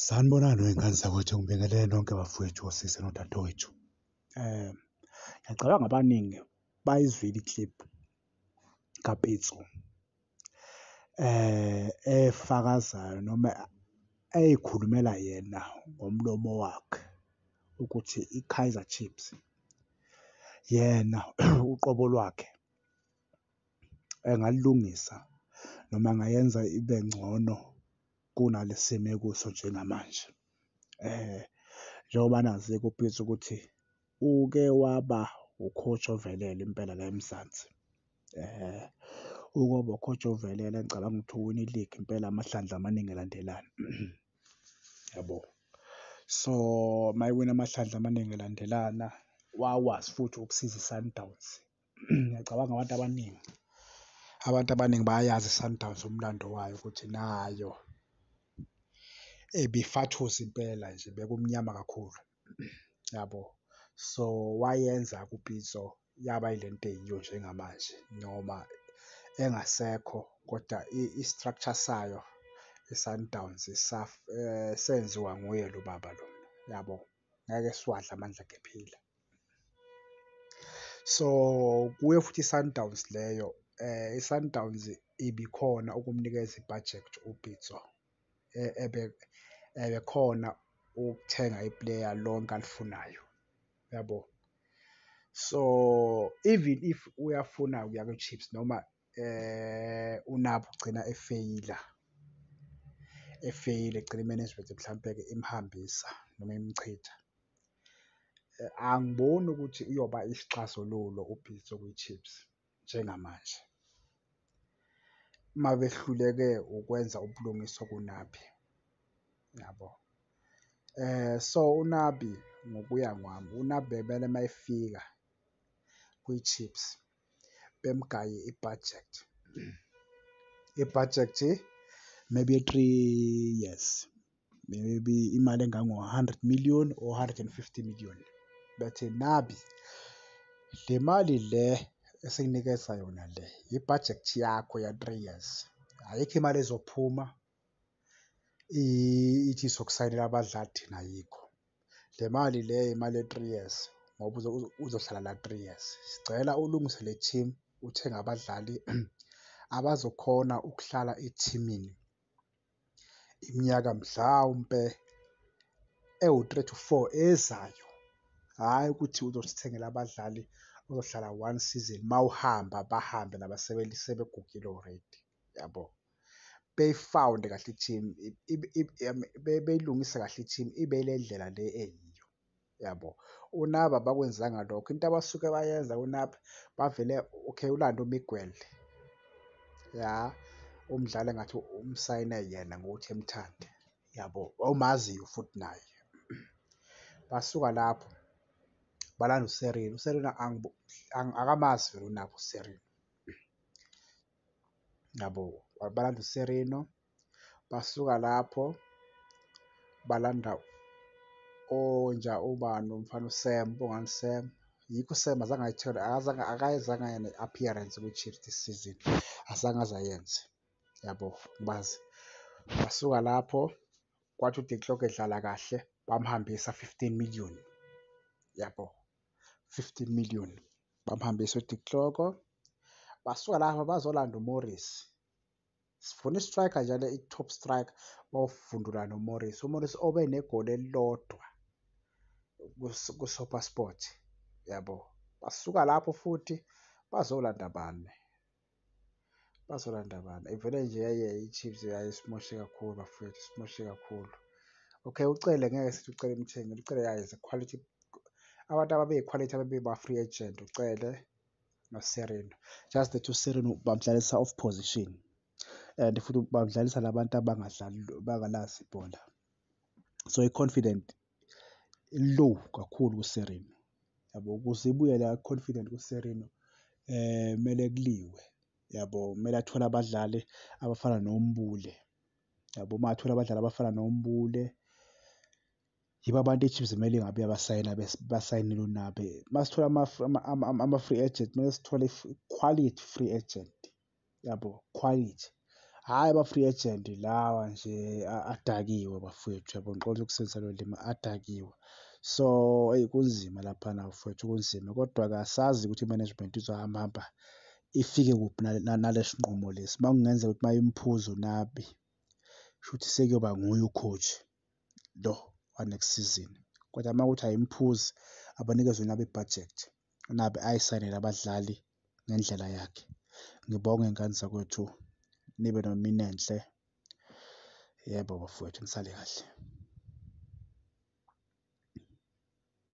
Sanibonani wey'ngane zakwethu, ngibingelele nonke bafowethu, osisi nodadewethu. Ngiyacabanga abaningi bayizwile i-clip kaPitso efakazayo noma ey'khulumela yena ngomlomo wakhe ukuthi i-Kaizer Chiefs, yena uqobo lwakhe engalilungisa noma angayenza ibe ngcono kunale simo ekuso njengamanje. Njengoba nazi-ke uPitso ukuthi uke waba u-coach ovelele impela la eMzansi. Uke waba u-coach ovelele, ngicabanga ukuthi uwine i-league impela amahlandla amaningi elandelana, yabo. So, uma ewina amahlandla amaningi elandelana, wakwazi futhi ukusiza i-Sundowns. Ngiyacabanga abantu abaningi, abantu abaningi bayayazi i-Sundowns umlando wayo ukuthi nayo ibifathuza impela nje, bekumnyama kakhulu, yabo. So, wayenza-ke uPitso yaba yile nto eyiyo njengamanje noma engasekho kodwa i-structure sayo i-Sundowns senziwa nguye lo baba lo, yabo. Ngeke siwadle amandla akhe ephila. So, kuyo futhi i-Sundowns leyo, i-Sundowns ibikhona ukumnikeza ibhajethi uPitso, ebekhona ukuthenga iplayer lonke alifunayo, yabo. So, even if uyafuna ukuya kwi-Chiefs noma uNabi ugcina efeyila, efeyila egcina i-management mhlampe-ke imhambisa noma imchitha, angiboni ukuthi uyoba isixazululo uPitso kwi-Chiefs njengamanje uma behluleke ukwenza ubulungiswa kuNabi, yabo. So, uNabi ngokuya ngwami, uNabi bekumele uma efika kwi-Chiefs bemgaye ibhajethi, ibhajethi maybe ye-three years, maybe imali engango-hundred million or 150 million. Bethi Nabi, le mali le esikunikeza yona le, ibhajethi yakho ya-three years, ayikho imali ezophuma ithi sokusayinela abadlali thina ayikho. Le mali le imali ye-three years ngoba uzohlala la three years. Sicela ulungise le team, uthenge abadlali abazokhona ukuhlala ethimini iminyaka mhlawumpe ewu-three to four ezayo, hhayi ukuthi uzosithengela abadlali ozohlala one season, uma uhamba bahambe laba sebegugile already, yabo. Beyifawunde kahle i-team beyilungise kahle i-team ibe ile ndlela le eyiyo, yabo. UNabi abakwenzanga lokho, into abasuke bayenza kuNabi bavele, okay, ulande uMiguel, ya, umdlali engathi umsayine yena ngokuthi emthande, yabo, omaziyo futhi naye. Basuka lapho balanda uSirino, uSirino akamazi vele uNabi uSirino, yabo. Balanda uSirino, basuka lapho balanda onja ubani lo mfana uSam, Bongani Sam. Yikho uSam azange ayithole, akazange akayizange ne-appearance kwi-Chiefs this season, azange aze ayenze, yabo, ngibazi. Basuka lapho kwathi uDe Klerk edlala kahle bamhambisa 15 million, yabo, 15 million bamhambisa uDe Klerk. Basuka lapho bazolanda uMorris. Sifuna i-striker njalo i-top striker, bawufundula noMorris. UMorris obe negoli elilodwa ku-SuperSport, yabo. Basuka lapho futhi bazolanda bani? Bazolanda bani? Ivele nje yeye i-Chiefs yayisimoshe kakhulu bafowethu, isimoshe kakhulu. Okay, uCele ngeke sithi uCele imthengile, uCele ya is a quality, abantu ababeyi-quality abebeba-free agent uCele noSirino. Just that uSirino bamdlalisa off position and futhi bamdlalisa nabantu abangadlali bangalazi ibhola. So i-confident low kakhulu kuSirino, yabo. Ukuze ibuye la confident kuSirino kumele kuliwe, yabo. Kumele athole abadlali abafana noMbule, yabo. Uma ngathola abadlali abafana noMbule, yibo abantu i-Chiefs kumele ngabe iyabasayina basayinele uNabi. Uma sithola ama-free agent kumele sithole quality free agent, yabo, quality. Hhayi ama-free agent lawa nje adakiwe bafowethu, yabo, ngixolise ukusebenzisa lolo limi, adakiwe. So, eyi kunzima laphana bafowethu, kunzima kodwa-ke asazi ukuthi i-management izohamba hamba ifike kuphi nalesi nqumo lesi. Uma kungenzeka ukuthi mayimphuza uNabi, shuthi sekuyoba nguye u-coach lo wa-next season, kodwa uma kuwukuthi ayimphuzi, abanikeze uNabi i-budget, uNabi ayisayinele abadlali ngendlela yakhe. Ngibonge y'ngane zakwethu, nibe nemini enhle. Yebo, bafowethu, nisale kahle.